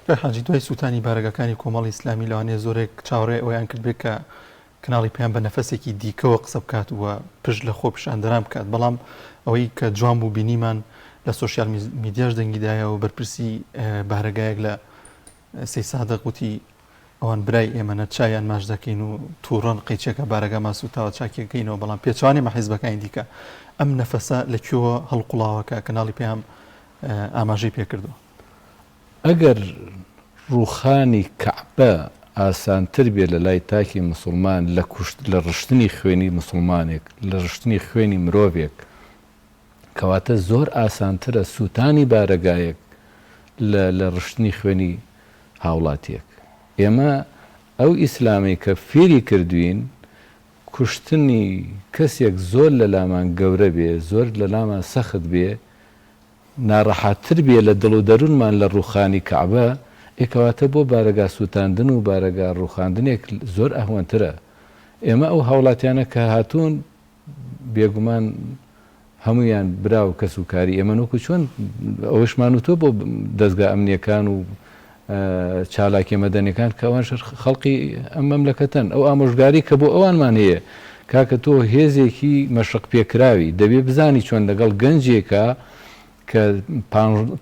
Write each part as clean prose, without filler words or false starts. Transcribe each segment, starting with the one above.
کاک حاجی دوای سووتانی بارەگاکانی کۆمەڵی ئیسلامی لەوانەیە زۆرێک چاوەڕێی ئەوەیان کردبێت کە کەناڵی پەیام بە نەفەسێکی دیکەوە قسە بکات و پشت لە خۆپیشاندەران بکات بەڵام ئەوەی کە جوان بوو بینیمان لە سۆشیال میدیاش دەنگی دایەوە بەرپرسی بارەگایەک لە سەیسادق وتی ئەوان برای ئێمەنە چاویان ماچ دەکەین و تووڕەن قەیچێکە بارەگامان سووتاوە چاکیەکەینەوە بەڵام پێچوانی مە حیزبەکانی دیکە ئەم نەفەسە لە کوێوە هەڵقوڵاوە کە کەناڵی پەیام ئاماژەی پێکردووە. ئەگەر ڕووخانی کەعبە ئاسانتر بێ لە لای تاکی موسڵمان لە کوشت لە ڕشتنی خوێنی موسڵمانێک لە ڕشتنی خوێنی مرۆڤێک کەواتە زۆر ئاسانترە سووتانی بارەگایەک لە لە ڕشتنی خوێنی هاوڵاتیەک. ئێمە ئەو ئیسلامەی کە فێری کردوین کوشتنی کەسێک زۆر لە لامان گەورە بێ زۆر لە لامان سەخت بێ ناڕەحەتتر بێ لە دڵ و دەروونمان لە ڕووخانی کەعبە، ئێ کەواتە بۆ بارەگا سووتاندن و بارەگا ڕووخاندنێک زۆر ئەهوەنترە. ئێمە ئەو هاوڵاتیانە کە هاتوون بێگومان هەموویان برا و کەس و کاری ئێمەن وەکو چۆن ئەوەشمان وتووە بۆ دەزگا ئەمنییەکان و چالاکیە مەدەنیەکان کە ئەوانش خەڵقی ئەم مەملەکەتەن ئەو ئامۆژگاری کە بۆ ئەوانمان هەیە کاکە تۆ هێزێکی مەشق پێکراوی دەبێ بزانی چۆن لەگەڵ گەنجێکا کە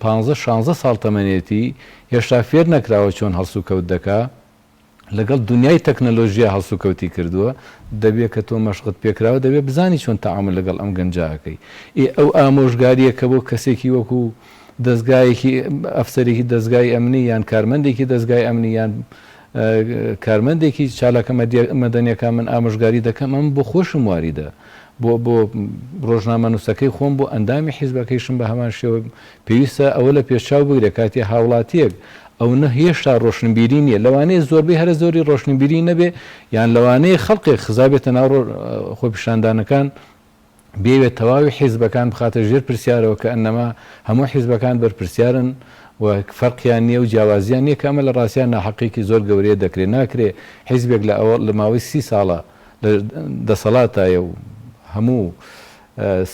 پانزە شانزە ساڵ تەمەنێتی هێشتا فێر نەکراوە چۆن هەڵسوکەوت دەکا لەگەڵ دونیای تەکنەلۆژیا هەڵسوکەوتی کردووە، دەبێ کە تۆ مەشقت پێکراوە دەبێ بزانی چۆن تەعامول لەگەڵ ئەم گەنجە ئەکەی. ئێ ئەو ئامۆژگارییە کە بۆ کەسێکی وەکو دەزگایەکی ئەفسەرێکی دەزگای ئەمنی یان کارمەندێکی دەزگای ئەمنی یان کارمەندێکی چالاکە مەدەنیەکان من ئامۆژگاری دەکەم ئەم بۆ خۆشم واریدە بۆ بۆ ڕۆژنامەنووسەکەی خۆم بۆ ئەندامی حیزبەکەیشم بە هەمان شێوە پێویستە ئەوە لە پێشچاو بگرێ کاتێ هاوڵاتیەک ئەونە هێشتا ڕۆشنبیری نیە لەوانەیە زۆربەی هەرە زۆری ڕۆشنبیری نەبێ یان لەوانەیە خەڵکێک خزابێتە ناو خۆپیشاندانەکان بیەوێت تەواوی حیزبەکان بخاتە ژێر پرسیارەوە کە ئەنەما هەموو حیزبەکان بەرپرسیارن و فەرقیان نیە و جیاوازیان نیە کە ئەمە لە ڕاستیا ناحەقیەکی زۆر گەورەیە دەکرێ ناکرێ حیزبێک لە ئەوە لە ماوەی سی ساڵە لە دەسەڵاتایە و هەموو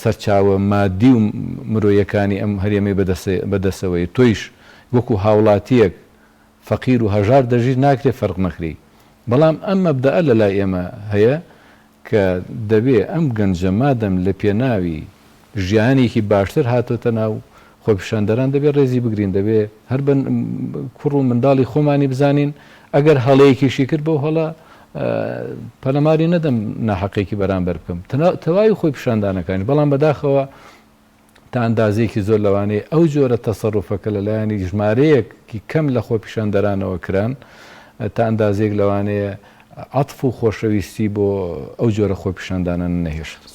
سەرچاوە مادی و مرۆیەکانی ئەم هەرێمەی بەدەسەوەیە تۆیش وەکو هاوڵاتیەک فەقیر و هەژار دەژیت ناکرێ فەرق نەکرێی بەڵام ئەم مەبدەئە لەلای ئێمە هەیە کە دەبێ ئەم گەنجە مادەم لە پێناوی ژیانێکی باشتر هاتۆتە ناو خۆپیشاندەران دەبێ ڕێزی بگرین دەبێ هەر بە کوڕ و منداڵی خۆمانی بزانین ئەگەر هەڵەیەکیشی کرد بەو هەڵە پەلەماری نەدەم ناحەقێکی بەرامبەر بکەم تەواوی خۆی پیشاندانەکانی بەڵام بەداخەوە تا ئەندازەیەکی زۆر لەوانەیە ئەو جۆرە تەسەروفە کە لەلایەنی ژمارەیەکی کەم لە خۆپیشاندەرانەوە کران تا ئەندازەیەک لەوانەیە عەتف و خۆشەویستی بۆ ئەو جۆرە خۆپیشاندانانە نەهێشت.